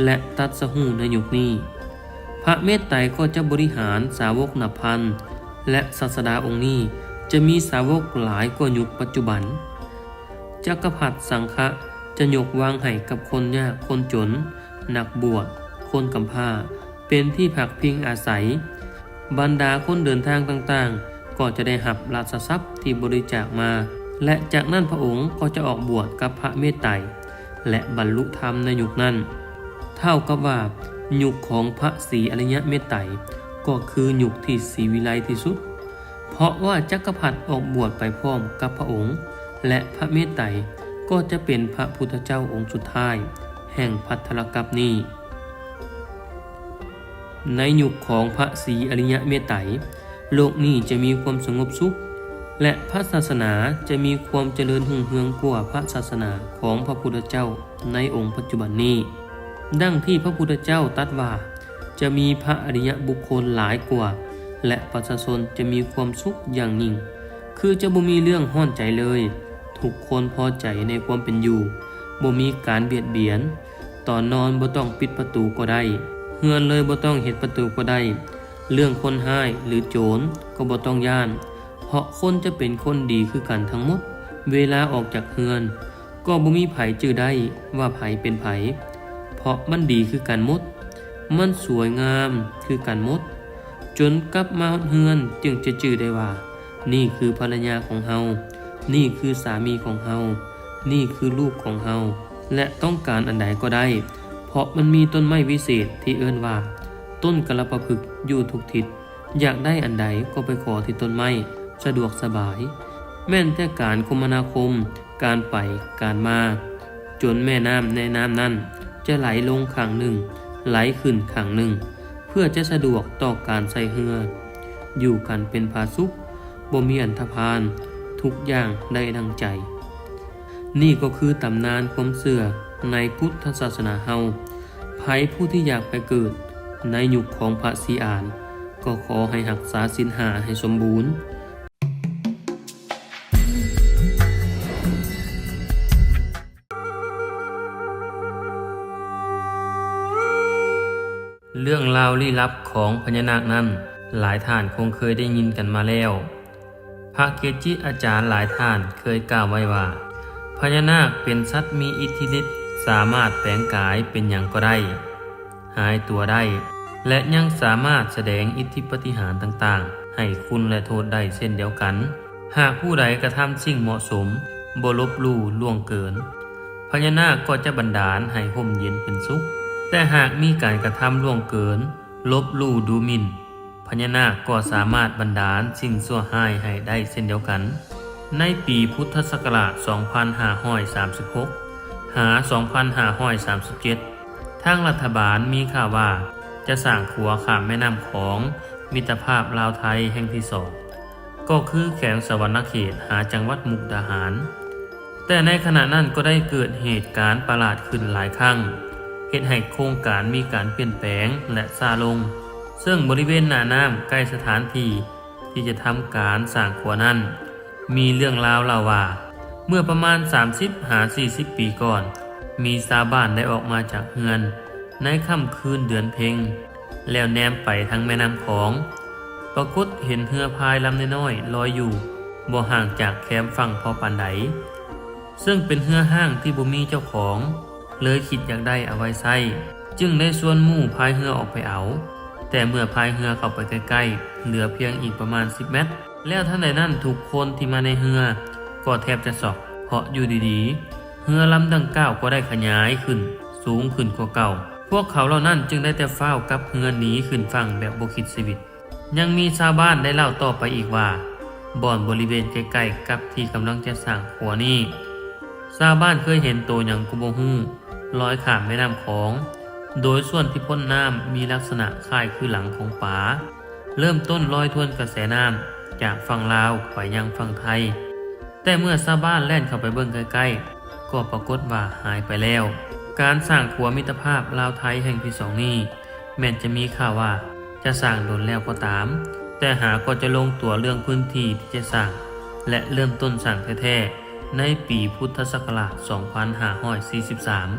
ແລະ ຕັດສະຮູ້ໃນຍຸກນີ້. ພະເມດໄຕກໍຈະບໍລິຫານສາວົກນັບພັນ ແລະ ສາດສະດາອົງນີ້ຈະມີສາວົກຫຼາຍກວ່າຍຸກປັດຈຸບັນ. ຈັກກະພັດສັງຄະຈະຍົກວາງໃຫ້ກັບຄົນຍາກຄົນຈົນ, ນັກບວດ, ຄົນກຳພ້າ ເປັນທີ່ພັກພິງອາໄສ. ບັນດາຄົນເດີນທາງຕ່າງໆ ກໍຈະໄດ້ຮັບລາຊະຊັບທີ່ບໍລິຈາກມາ ແລະ ຈາກນັ້ນພະອົງກໍຈະອອກບວດກັບພະເມດໄຕ ແລະ ບັນລຸທຳໃນຍຸກນັ້ນ. ເທົ່າກັບວ່າຍຸກຂອງພະສີອະລິຍະເມດໄຕ ກໍຄືຍຸກທີ່ສີວິໄລທີ່ສຸດ. ເພາະວ່າຈັກກະພັດອອກບວດໄປພ້ອມກັບພະອົງ ແລະ ພະເມດໄຕກໍຈະເປັນພະພຸດທະເຈົ້າອົງສຸດທ້າຍແຫ່ງພັດທະລະກັບນີ້. ໃນຍຸກຂອງພະສີອະລິຍະເມດໄຕ, ໂລກນີ້ຈະມີຄວາມສະຫງົບສຸກ ແລະ ພະສາສະໜາຈະມີຄວາມຈະເລີນຮຸ່ງເຮືອງກວ່າພະສາສະໜາຂອງພະພຸດທະເຈົ້າໃນອົງປັດຈຸບັນນີ້. ດັ່ງທີ່ພະພຸດທະເຈົ້າຕັດວ່າ, ຈະມີພະອະລິຍະບຸກຄົນຫຼາຍກວ່າ ແລະ ປະຊາຊົນຈະມີຄວາມສຸກຢ່າງຍິ່ງ, ຄືຈະບໍ່ມີເລື່ອງຮ້ອນໃຈເລີຍ, ທຸກຄົນພໍໃຈໃນຄວາມເປັນຢູ່, ບໍ່ມີການບຽດບຽນ, ຕອນນອນບໍ່ຕ້ອງປິດປະຕູກໍໄດ້, ເຮືອນເລີຍບໍ່ຕ້ອງເຮັດປະຕູກໍໄດ້, ເລື່ອງຄົນຮ້າຍ ຫຼື ໂຈນກໍບໍ່ຕ້ອງຢ້ານ, ເພາະຄົນຈະເປັນຄົນດີຄືກັນທັງໝົດ. ເວລາອອກຈາກເຮືອນ, ກໍບໍ່ມີໃຜຈື່ໄດ້ວ່າໃຜເປັນໃຜ, ເພາະມັນດີຄືກັນໝົດ, ມັນສວຍງາມຄືກັນໝົດ, ຈົນກັບມາຮອດເຮືອນຈຶ່ງຈະຈື່ໄດ້ວ່າ ນີ້ຄືພັນລະຍາຂອງເຮົາ, ນີ້ຄືສາມີຂອງເຮົາ, ນີ້ຄືລູກຂອງເຮົາ ແລະ ຕ້ອງການອັນໃດກໍໄດ້, ເພາະມັນມີຕົ້ນໄມ້ວິເສດທີ່ເອີ້ນວ່າຕົ້ນກະລະປະພຶກຢູ່ທຸກທິດ. ຢາກໄດ້ອັນໃດກໍໄປຂໍທີ່ຕົ້ນໄມ້, ສະດວກສະບາຍ. ແມ່ນແຕ່ການຄົມມະນາຄົມ, ການໄປການມາ, ຈົນແມ່ນ້ຳໃນນ້ຳນັ້ນຈະໄຫຼລົງຂ້າງໜຶ່ງ, ໄຫຼຂຶ້ນຂ້າງໜຶ່ງ, ເພື່ອຈະສະດວກຕໍ່ການໃຊ້ເຮືອ. ຢູ່ກັນເປັນຜາສຸກ, ບໍ່ມີອັນທະພານ, ທຸກຢ່າງໄດ້ດັ່ງໃຈ. ນີ້ກໍຄືຕຳນານຄວາມເຊື່ອໃນພຸດທະສາສະໜາເຮົາ. ໃຜຜູ້ທີ່ຢາກໄປເກີດໃນຍຸກຂອງພະສີອານ, ກໍຂໍໃຫ້ຮັກສາສິນຫ້າໃຫ້ສົມບູນ. ເລື່ອງລາວລີ້ລັບຂອງພະຍານາກນັ້ນ ຫຼາຍທ່ານຄົງເຄີຍໄດ້ຍິນກັນມາແລ້ວ. ພະເກຈິອາຈານຫຼາຍທ່ານເຄີຍກ່າວໄວ້ວ່າ ພະຍານາກເປັນສັດມີອິດທິລິດ ສາມາດແປງກາຍເປັນຫຍັງກໍໄດ້, ຫາຍຕົວໄດ້ ແລະ ຍັງສາມາດສະແດງອິດທິປາຕິຫານຕ່າງໆ ໃຫ້ຄຸນ ແລະ ໂທດໄດ້ເຊັ່ນດຽວກັນ. ຫາກຜູ້ໃດກະທຳສິ່ງເໝາະສົມ, ບໍ່ລົບຫຼູ່ລ່ວງເກີນ, ພະຍານາກກໍຈະບັນດານໃຫ້ຮົ່ມເຢັນເປັນສຸກ. ແຕ່ຫາກມີການກະທຳລ່ວງເກີນ, ລົບຫຼູ່ດູໝິ່ນ, ພະຍານາກກໍສາມາດບັນດານສິ່ງຊົ່ວຮ້າຍໃຫ້ໄດ້ເຊັ່ນດຽວກັນ. ໃນປີພຸດທະສັກກະລາດສອງພັນຫ້າຮ້ອຍສາມສິບຫົກ ຫາ ສອງພັນຫ້າຮ້ອຍສາມສິບເຈັດ ທາງລັດຖະບານມີຂ່າວວ່າຈະສ້າງຂົວຂ້າມແມ່ນ້ຳຂອງມິດຕະພາບລາວໄທແຫ່ງທີສອງ ກໍຄືແຂວງສະຫວັນນະເຂດຫາຈັງຫວັດມຸກດາຫານ. ແຕ່ໃນຂະນະນັ້ນກໍໄດ້ເກີດເຫດການປະຫຼາດຂຶ້ນຫຼາຍຄັ້ງ, ເຮັດໃຫ້ໂຄງການມີການປ່ຽນແປງ ແລະ ຊ້າລົງ, ເຊິ່ງບໍລິເວນໜ້ານ້ຳໃກ້ສະຖານທີ່ທີ່ຈະທຳການສ້າງຂົວນັ້ນ ມີເລື່ອງລາວເລົ່າວ່າ ເມື່ອປະມານສາມສິບຫາສີ່ສິບປີກ່ອນ, ມີຊາວບ້ານໄດ້ອອກມາຈາກເຮືອນໃນຄ່ຳຄືນເດືອນເພັງ ແລ້ວແນມໄປທາງແມ່ນ້ຳຂອງ, ປາກົດເຫັນເຮືອພາຍລຳນ້ອຍໆລອຍຢູ່ບໍ່ຫ່າງຈາກແຄມຝັ່ງພໍປານໃດ, ເຊິ່ງເປັນເຮືອຮ້າງທີ່ບໍ່ມີເຈົ້າຂອງ, ເລີຍຄິດຢາກໄດ້ເອົາໄວ້ໃຊ້, ຈຶ່ງໄດ້ຊວນໝູ່ພາຍເຮືອອອກໄປເອົາ. ແຕ່ເມື່ອພາຍເຮືອເຂົ້າໄປໃກ້ໆ, ເຫຼືອພຽງອີກປະມານສິບແມັດ, ແລ້ວທັນໃດນັ້ນທຸກຄົນທີ່ມາໃນເຮືອກໍແທບຈະຊັອກ, ເພາະຢູ່ດີໆ ເຮືອລຳດັ່ງກ່າວກໍໄດ້ຂະຫຍາຍຂຶ້ນສູງຂຶ້ນກວ່າເກົ່າ. ພວກເຂົາເຫຼົ່ານັ້ນຈຶ່ງໄດ້ແຕ່ຟ້າວກັບເຮືອໜີຂຶ້ນຝັ່ງແບບບໍ່ຄິດຊີວິດ. ຍັງມີຊາວບ້ານໄດ້ເລົ່າຕໍ່ໄປອີກວ່າ ບ່ອນບໍລິເວນໃກ້ໆກັບທີ່ກຳລັງຈະສ້າງຂົວນີ້ ຊາວບ້ານເຄີຍເຫັນໂຕຫຍັງກໍບໍ່ຮູ້ລອຍຂ້າມແມ່ນ້ຳຂອງ, ໂດຍສ່ວນທີ່ພົ້ນນ້ຳມີລັກສະນະຄ້າຍຄືຫຼັງຂອງປາ, ເລີ່ມຕົ້ນລອຍທວນກະແສນ້ຳຈາກຝັ່ງລາວໄປຍັງຝັ່ງໄທ. ແຕ່ເມື່ອຊາວບ້ານແລ່ນເຂົ້າໄປເບິ່ງໃກ້ໆ ກໍປາກົດວ່າຫາຍໄປແລ້ວ. ການສ້າງຂົວມິດຕະພາບລາວໄທແຫ່ງທີສອງນີ້ ແມ່ນຈະມີຂ່າວວ່າຈະສ້າງດົນແລ້ວກໍຕາມ, ແຕ່ຫາກໍຈະລົງຕົວເລື່ອງພື້ນທີ່ທີ່ຈະສ້າງ ແລະ ເລີ່ມຕົ້ນສ້າງແທ້ໆ ໃນປີພຸດທະສັກກະລາດສອງພັນຫ້າຮ້ອຍສີ່ສິບສາມ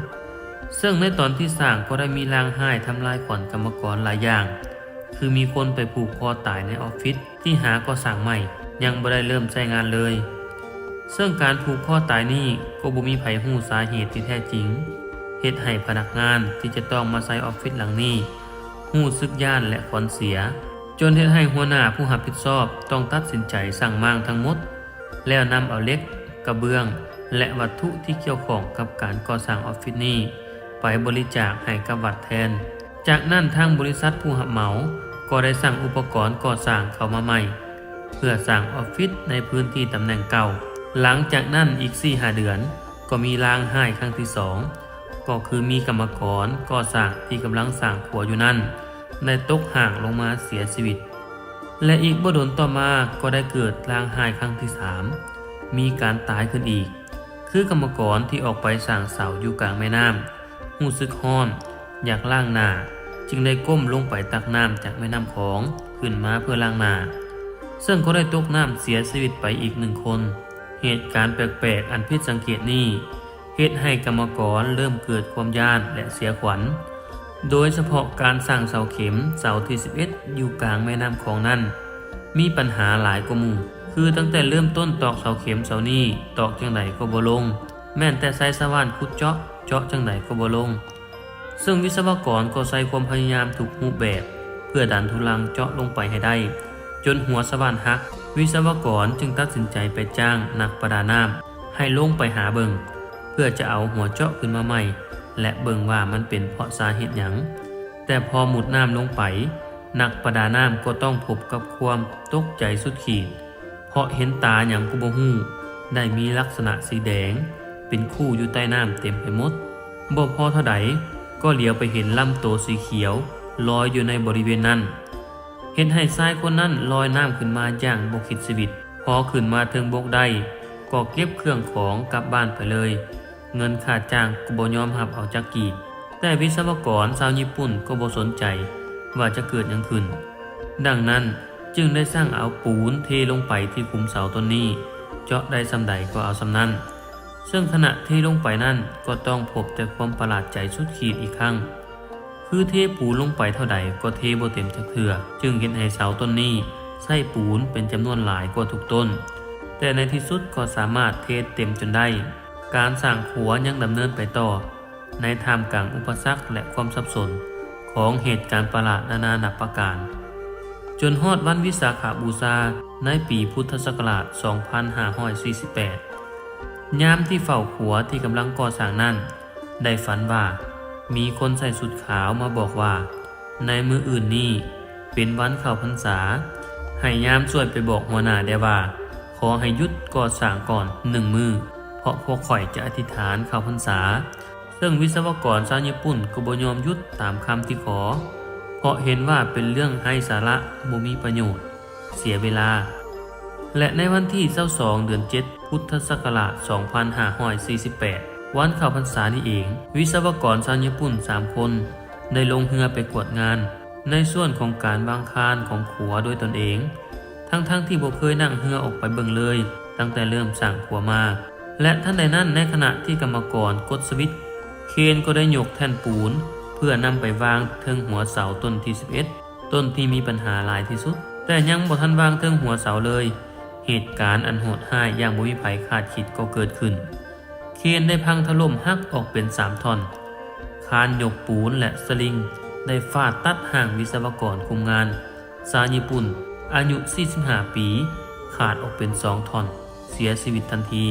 ເຊິ່ງໃນຕອນທີ່ສ້າງກໍໄດ້ມີລາງຮ້າຍທຳລາຍຂວັນກຳມະກອນຫຼາຍຢ່າງ, ຄືມີຄົນໄປຜູກຄໍຕາຍໃນອອບຟິດ ທີ່ຫາກໍ່ສ້າງໃໝ່ ຍັງບໍ່ໄດ້ເລີ່ມໃຊ້ງານເລີຍ. ເຊິ່ງການຜູກຄໍຕາຍນີ້ກໍບໍ່ມີໃຜຮູ້ສາເຫດທີ່ແທ້ຈິງ, ເຮັດໃຫ້ພະນັກງານທີ່ຈະຕ້ອງມາໃຊ້ອອບຟິດຫຼັງນີ້ຮູ້ສຶກຢ້ານ ແລະ ຂວັນເສຍ, ຈົນເຮັດໃຫ້ຫົວໜ້າຜູ້ຮັບຜິດຊອບຕ້ອງຕັດສິນໃຈສັ່ງມ້າງທັງໝົດ, ແລ້ວນຳເອົາເຫຼັກ, ກະເບື້ອງ ແລະ ວັດຖຸທີ່ກ່ຽວຂ້ອງກັບການກໍ່ສ້າງອອບຟິດນີ້ໄປບໍລິຈາກໃຫ້ກັບວັດແທນ. ຈາກນັ້ນທາງບໍລິສັດຜູ້ຮັບເໝົາກໍໄດ້ສັ່ງອຸປະກອນກໍ່ສ້າງເຂົ້າມາໃໝ່ ເພື່ອສ້າງອອບຟິດໃນພື້ນທີ່ຕຳແໜ່ງເກົ່າ. ຫຼັງຈາກນັ້ນອີກສີ່ຫ້າເດືອນ ກໍມີລາງຮ້າຍຄັ້ງທີສອງ, ກໍຄືມີກຳມະກອນກໍ່ສ້າງທີ່ກຳລັງສ້າງຂົວຢູ່ນັ້ນ ໄດ້ຕົກຮ່າງລົງມາເສຍຊີວິດ ແລະ ອີກບໍ່ດົນຕໍ່ມາກໍໄດ້ເກີດລາງຮ້າຍຄັ້ງທີສາມ, ມີການຕາຍຂຶ້ນອີກ, ຄືກຳມະກອນທີ່ອອກໄປສ້າງເສົາຢູ່ກາງແມ່ນ້ຳ ຮູ້ສຶກຮ້ອນ ຢາກລ້າງໜ້າ, ຈຶ່ງໄດ້ກົ້ມລົງໄປຕັກນ້ຳຈາກແມ່ນ້ຳຂອງຂຶ້ນມາເພື່ອລ້າງໜ້າ, ເຊິ່ງກໍໄດ້ຕົກນ້ຳເສຍຊີວິດໄປອີກໜຶ່ງຄົນ. ເຫດການແປກໆອັນຜິດສັງເກດນີ້ ເຮັດໃຫ້ກຳມະກອນເລີ່ມເກີດຄວາມຢ້ານ ແລະ ເສຍຂວັນ, ໂດຍສະເພາະການສ້າງເສົາເຂັມເສົາທີສິບເອັດຢູ່ກາງແມ່ນ້ຳຂອງນັ້ນ ມີປັນຫາຫຼາຍກວ່າໝູ່, ຄືຕັ້ງແຕ່ເລີ່ມຕົ້ນຕອກເສົາເຂັມເສົານີ້ ຕອກຈັ່ງໃດກໍບໍ່ລົງ, ແມ່ນແຕ່ໃຊ້ສະຫວ່ານຂຸດເຈາະ, ເຈາະຈັ່ງໃດກໍບໍ່ລົງ. ເຊິ່ງວິສະວະກອນກໍໃຊ້ຄວາມພະຍາຍາມທຸກຮູບແບບ ເພື່ອດັນທຸລັງເຈາະລົງໄປໃຫ້ໄດ້ ຈົນຫົວສະຫວ່ານຫັກ, ວິສະວະກອນຈຶ່ງຕັດສິນໃຈໄປຈ້າງນັກປະດານ້ຳໃຫ້ລົງໄປຫາເບິ່ງ ເພື່ອຈະເອົາຫົວເຈາະຂຶ້ນມາໃໝ່ ແລະ ເບິ່ງວ່າມັນເປັນເພາະສາເຫດຫຍັງ. ແຕ່ພໍມຸດນ້ຳລົງໄປ, ນັກປະດານ້ຳກໍຕ້ອງພົບກັບຄວາມຕົກໃຈສຸດຂີດ, ເພາະເຫັນຕາຫຍັງກໍບໍ່ຮູ້ ໄດ້ມີລັກສະນະສີແດງເປັນຄູຢູ່ໃຕ້ນ້ຳເຕັມໄປໝົດ. ບໍ່ພໍເທົ່າໃດ ກໍຫຼຽວໄປເຫັນລຳໂຕສີຂຽວລອຍຢູ່ໃນບໍລິເວນນັ້ນ, ເຮັດໃຫ້ຊາຍຄົນນັ້ນລອຍນ້ຳຂຶ້ນມາຢ່າງບໍ່ຄິດຊີວິດ. ພໍຂຶ້ນມາເທິງບົກໄດ້ ກໍເກັບເຄື່ອງຂອງກັບບ້ານໄປເລີຍ. ເງິນຄ່າຈ້າງກໍບໍ່ຍອມຮັບເອົາຈັກກີບ. ແຕ່ວິສະວະກອນຊາວຍີ່ປຸ່ນກໍບໍ່ສົນໃຈວ່າຈະເກີດຫຍັງຂຶ້ນ. ດັ່ງນັ້ນຈຶ່ງໄດ້ສັ່ງເອົາປູນເທລົງໄປທີ່ຂຸມເສົາຕົ້ນນີ້, ເຈາະໄດ້ສ່ຳໃດກໍເອົາສ່ຳນັ້ນ. ເຊິ່ງຂະນະເທລົງໄປນັ້ນກໍຕ້ອງພົບແຕ່ຄວາມປະຫຼາດໃຈສຸດຂີດອີກຄັ້ງ, ຄື ຄືເທປູນລົງໄປເທົ່າໃດກໍເທບໍ່ເຕັມຈັກເທື່ອ, ຈຶ່ງເຮັດໃຫ້ເສົາຕົ້ນນີ້ໃຊ້ປູນເປັນຈຳນວນຫຼາຍກວ່າທຸກຕົ້ນ, ແຕ່ໃນທີ່ສຸດກໍສາມາດເທເຕັມຈົນໄດ້. ການສ້າງຂົວຍັງດຳເນີນໄປຕໍ່ ໃນທ່າມກາງອຸປະສັກ ແລະ ຄວາມສັບສົນຂອງເຫດການປະຫຼາດນານານັບປະການ, ຈົນຮອດວັນວິສາຂະບູຊາໃນປີພຸດທະສັກກະລາດສອງພັນຫ້າຮ້ອຍສີ່ສິບແປດ, ຍາມທີ່ເຝົ້າຂົວທີ່ກຳລັງກໍ່ສ້າງນັ້ນ ໄດ້ຝັນວ່າມີຄົນໃສ່ຊຸດຂາວມາບອກວ່າ ໃນມື້ອື່ນນີ້ເປັນວັນເຂົ້າພັນສາ, ໃຫ້ຍາມຊ່ວຍໄປບອກຫົວໜ້າແດ່ວ່າ ຂໍໃຫ້ຢຸດກໍ່ສ້າງກ່ອນໜຶ່ງມື້ ເພາະພວກຂ້ອຍຈະອະທິຖານເຂົ້າພັນສາ. ເຊິ່ງວິສະວະກອນຊາວຍີ່ປຸ່ນກໍບໍ່ຍອມຢຸດຕາມຄຳທີ່ຂໍ, ເພາະເຫັນວ່າເປັນເລື່ອງໄຮ້ສາລະ, ບໍ່ມີປະໂຫຍດ, ເສຍເວລາ. ແລະ ໃນວັນທີຊາວສອງ ເດືອນເຈັດ ພຸດທະສັກກະລາດສອງພັນຫ້າຮ້ອຍສີ່ສິບແປດ, ວັນເຂົ້າພັນສານີ້ເອງ, ວິສະວະກອນຊາວຍີ່ປຸ່ນສາມຄົນໄດ້ລົງເຮືອໄປກວດງານໃນສ່ວນຂອງການວາງຄານຂອງຂົວດ້ວຍຕົນເອງ, ທັງໆທີ່ບໍ່ເຄີຍນັ່ງເຮືອອອກໄປເບິ່ງເລີຍ ຕັ້ງແຕ່ເລີ່ມສ້າງຂົວມາ. ແລະ ທັນໃດນັ້ນ, ໃນຂະນະທີ່ກຳມະກອນກົດສະວິດ, ເຄນກໍໄດ້ຍົກແທ່ນປູນເພື່ອນຳໄປວາງເທິງຫົວເສົາຕົ້ນທີສິບເອັດ, ຕົ້ນທີ່ມີບັນຫາຫຼາຍທີ່ສຸດ, ແຕ່ຍັງບໍ່ທັນວາງເທິງຫົວເສົາເລີຍ, ເຫດການອັນໂຫດຮ້າຍຢ່າງບໍ່ມີໃຜຄາດຄິດກໍເກີດຂຶ້ນ. ເຄນໄດ້ພັງຖະຫຼົ່ມຫັກອອກເປັນສາມທ່ອນ. ຄານຍົກປູນ ແລະ ສະລິງໄດ້ຟາດຕັດຮ່າງວິສະວະກອນຄຸມງານຊາວຍີ່ປຸ່ນອາຍຸສີ່ສິບຫ້າປີ ຂາດອອກເປັນສອງທ່ອນ, ເສຍຊີວິດທັນທີ.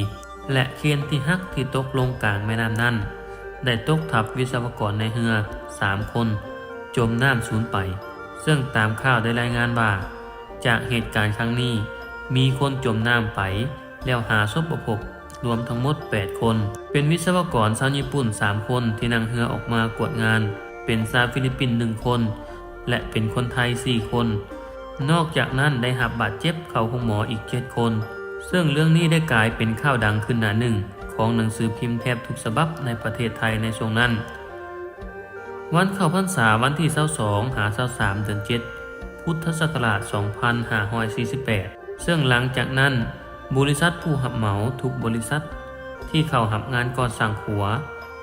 ແລະ ເຄນທີ່ຫັກທີ່ຕົກລົງກາງແມ່ນ້ຳນັ້ນ ໄດ້ຕົກທັບວິສະວະກອນໃນເຮືອສາມຄົນ ຈົມນ້ຳສູນໄປ, ເຊິ່ງຕາມຂ່າວໄດ້ລາຍງານວ່າ ຈາກເຫດການຄັ້ງນີ້ ມີຄົນຈົມນ້ຳໄປແລ້ວຫ້າສົບບໍ່ພົບ, ລວມທັງໝົດແປດຄົນ. ເປັນວິສະວະກອນຊາວຍີ່ປຸ່ນສາມຄົນທີ່ນັ່ງເຮືອອອກມາກວດງານ, ເປັນຊາວຟີລິບປິນໜຶ່ງຄົນ ແລະ ເປັນຄົນໄທສີ່ຄົນ. ນອກຈາກນັ້ນໄດ້ຮັບບາດເຈັບເຂົ້າໂຮງໝໍອີກເຈັດຄົນ, ເຊິ່ງເລື່ອງນີ້ໄດ້ກາຍເປັນຂ່າວດັງຂຶ້ນໜ້າໜຶ່ງຂອງໜັງສືພິມແທບທຸກສະບັບໃນປະເທດໄທໃນຊ່ວງນັ້ນ. ວັນເຂົ້າພັນສາວັນທີຊາວສອງຫາຊາວສາມເດືອນເຈັດ ພຸດທະສັກກະລາດສອງພັນຫ້າຮ້ອຍສີ່ສິບແປດ, ເຊິ່ງຫຼັງຈາກນັ້ນ ບໍລິສັດຜູ້ຮັບເໝົາທຸກບໍລິສັດທີ່ເຂົ້າຮັບງານກໍ່ສ້າງຂົວ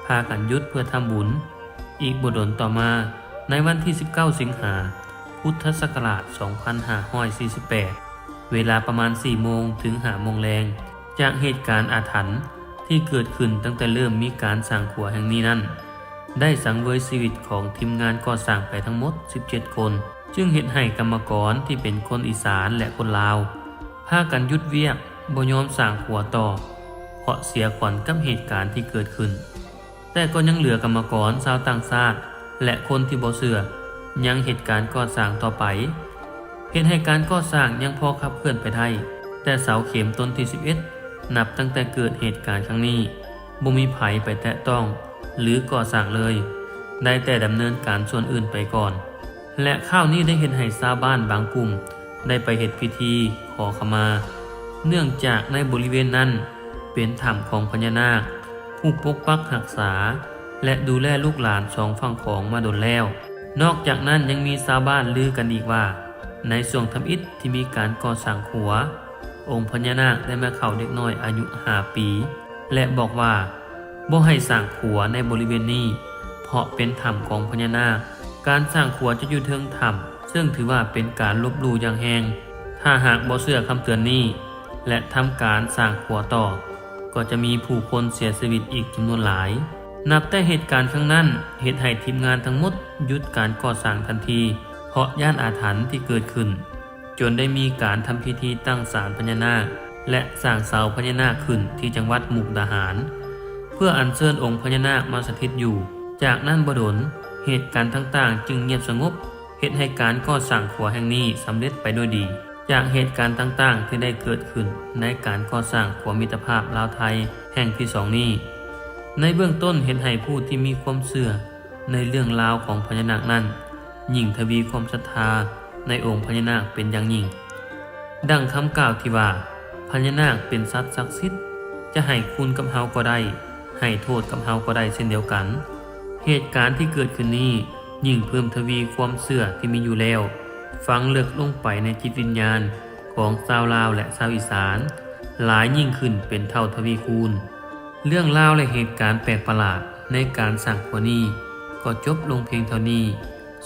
ພາກັນຢຸດເພື່ອທຳບຸນ. ອີກບໍ່ດົນຕໍ່ມາ, ໃນວັນທີສິບເກົ້າສິງຫາ ພຸດທະສັກກະລາດສອງພັນຫ້າຮ້ອຍສີ່ສິບແປດ ເວລາປະມານສີ່ໂມງເຖິງຫ້າໂມງແລງ, ຈາກເຫດການອາຖັນທີ່ເກີດຂຶ້ນຕັ້ງແຕ່ເລີ່ມມີການສ້າງຂົວແຫ່ງນີ້ນັ້ນ ໄດ້ສັງເຫວີຍຊີວິດຂອງທີມງານກໍ່ສ້າງໄປທັງໝົດສິບເຈັດຄົນ, ຈຶ່ງເຮັດໃຫ້ກຳມະກອນທີ່ເປັນຄົນອີສານ ແລະ ຄົນລາວ ພາກັນຢຸດວຽກ, ບໍ່ຍອມສ້າງຂົວຕໍ່ ເພາະເສຍຂວັນກັບເຫດການທີ່ເກີດຂຶ້ນ. ແຕ່ກໍຍັງເຫຼືອກຳມະກອນຊາວຕ່າງຊາດ ແລະ ຄົນທີ່ບໍ່ເຊື່ອ ຍັງເຮັດການກໍ່ສ້າງຕໍ່ໄປ, ເຮັດໃຫ້ການກໍ່ສ້າງຍັງພໍຂັບເຄື່ອນໄປໄດ້. ແຕ່ເສົາເຂັມຕົ້ນທີສິບເອັດ ນັບຕັ້ງແຕ່ເກີດເຫດການຄັ້ງນີ້ ບໍ່ມີໃຜໄປແຕະຕ້ອງ ຫຼື ກໍ່ສ້າງເລີຍ, ໄດ້ແຕ່ດຳເນີນການສ່ວນອື່ນໄປກ່ອນ. ແລະ ຂ່າວນີ້ໄດ້ເຮັດໃຫ້ຊາວບ້ານບາງກຸ່ມໄດ້ໄປເຮັດພິທີຂໍຂະມາ, ເນື່ອງຈາກໃນບໍລິເວນນັ້ນເປັນຖ້ຳຂອງພະຍານາກ ຜູ້ປົກປັກຮັກສາ ແລະ ດູແລລູກຫຼານສອງຝັ່ງຂອງມາດົນແລ້ວ. ນອກຈາກນັ້ນຍັງມີຊາວບ້ານລືກັນອີກວ່າ ໃນຊ່ວງທຳອິດທີ່ມີການກໍ່ສ້າງຂົວ, ອົງພະຍານາກໄດ້ມາເຂົ້າເດັກນ້ອຍອາຍຸຫ້າປີ ແລະ ບອກວ່າ ບໍ່ໃຫ້ສ້າງຂົວໃນບໍລິເວນນີ້ ເພາະເປັນຖ້ຳຂອງພະຍານາກ. ການສ້າງຂົວຈະຢູ່ເທິງຖ້ຳ, ເຊິ່ງຖືວ່າເປັນການລົບຫຼູ່ຢ່າງແຮງ. ຖ້າຫາກບໍ່ເຊື່ອຄຳເຕືອນນີ້ ແລະ ທຳການສ້າງຂົວຕໍ່, ກໍຈະມີຜູ້ຄົນເສຍຊີວິດອີກຈຳນວນຫຼາຍ. ນັບແຕ່ເຫດການຄັ້ງນັ້ນ ເຮັດໃຫ້ທີມງານທັງໝົດຢຸດການກໍ່ສ້າງທັນທີ ເພາະຢ້ານອາຖັນທີ່ເກີດຂຶ້ນ. ຈົນໄດ້ມີການທຳພິທີຕັ້ງສານພະຍານາກ ແລະ ສ້າງເສົາພະຍານາກຂຶ້ນທີ່ຈັງຫວັດມຸກດາຫານ ເພື່ອອັນເຊີນອົງພະຍານາກມາສະຖິດຢູ່. ຈາກນັ້ນບໍ່ດົນ, ເຫດການຕ່າງໆຈຶ່ງງຽບສະຫງົບ, ເຮັດໃຫ້ການກໍ່ສ້າງຂົວແຫ່ງນີ້ສຳເລັດໄປດ້ວຍດີ. ຈາກເຫດການຕ່າງໆທີ່ໄດ້ເກີດຂຶ້ນໃນການກໍ່ສ້າງຂົວມິດຕະພາບລາວ-ໄທແຫ່ງທີສອງນີ້, ໃນເບື້ອງຕົ້ນເຮັດໃຫ້ຜູ້ທີ່ມີຄວາມເຊື່ອ ໃນເລື່ອງລາວຂອງພະຍານາກນັ້ນ ຍິ່ງທະວີຄວາມສັດທາໃນອົງພະຍານາກເປັນຢ່າງຍິ່ງ. ດັ່ງຄຳກ່າວທີ່ວ່າ ພະຍານາກເປັນສັດສັກສິດ, ຈະໃຫ້ຄຸນກັບເຮົາກໍໄດ້, ໃຫ້ໂທດກັບເຮົາກໍໄດ້ເຊັ່ນດຽວກັນ. ເຫດການທີ່ເກີດຂຶ້ນນີ້ ຍິ່ງເພີ່ມທະວີຄວາມເຊື່ອທີ່ມີຢູ່ແລ້ວ ຝັງເລິກລົງໄປໃນຈິດວິນຍານຂອງຊາວລາວ ແລະ ຊາວອີສານ ຫຼາຍຍິ່ງຂຶ້ນເປັນເທົ່າທະວີຄູນ. ເລື່ອງລາວ ແລະ ເຫດການແປກປະຫຼາດໃນການສ້າງຂົວນີ້ ກໍຈົບລົງພຽງເທົ່ານີ້.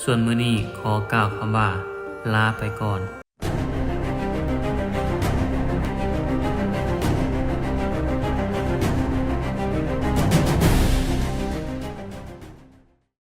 ສ່ວນມື້ນີ້ຂໍກ່າວຄຳວ່າ ລາໄປກ່ອນ.